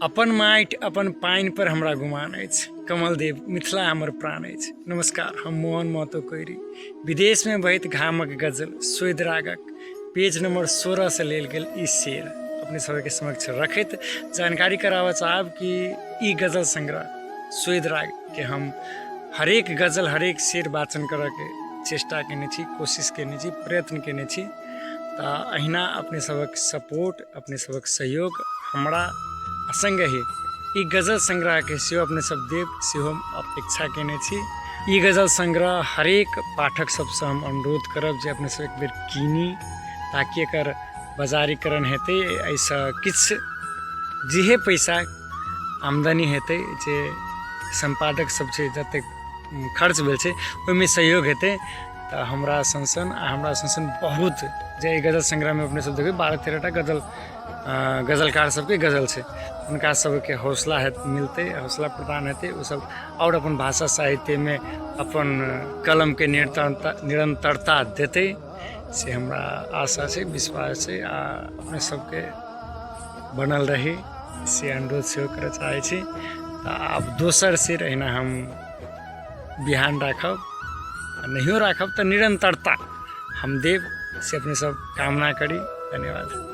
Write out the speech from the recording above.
अपन माटि अपन पानिपर हमरा गुमान अछि। कमलदेव, मिथिला हमर प्राण अछि। नमस्कार, हम मोहन महतो कोइरी। विदेशमे बहैत घामक गजल सोइद रागक पेज नंबर 16 से लेल गेल ई शेर अपने सबके समक्ष रखैत जानकारी कराबऽ चाहब कि ई गजल संग्रह सोइद राग के हम हरेक गजल हरेक शेर वाचन करऽके चेष्टा केने छी, कोशिश केने छी, प्रयत्न केने छी। तऽ अहिना अपने सबक सपोर्ट, अपने सबक सहयोग हमरा आ सङ्गहि ई गजल संग्रहके सेहो अपने सब देब, सेहो हम अपेक्षा केने छी। ई गजल संग्रह हरेक पाठक सबसँ हम अनुरोध करब जे अपने सब एक बेर कीनी, ताकि एकर बाजारीकरण हेतै। एहिसँ किछु जेहे पैसा आमदनी हेतै, जे सम्पादक सब छै जतेक खर्च भेल छै ओहिमे सहयोग हेतै। तऽ हमरा सन सन आ हमरा सन सन बहुत जे एहि गजल संग्रहमे अपने सब देखबै 12-13 टा गजल गजलकार सबके गजल छै, हुनका सबके हौसला मिलतै, हौसला प्रदान हेतै। ओसब आओर अपन भाषा साहित्यमे अपन कलमके निरन्तरता देतै, से हमरा आशा छै, विश्वास छै। आ अपने सबके बनल रही से अनुरोध सेहो करऽ चाहै छी। तऽ आब दोसर शेर अहिना हम बिहान राखब, आ नहियो राखब तऽ निरन्तरता हम देब, से अपने सब कामना करी। धन्यवाद।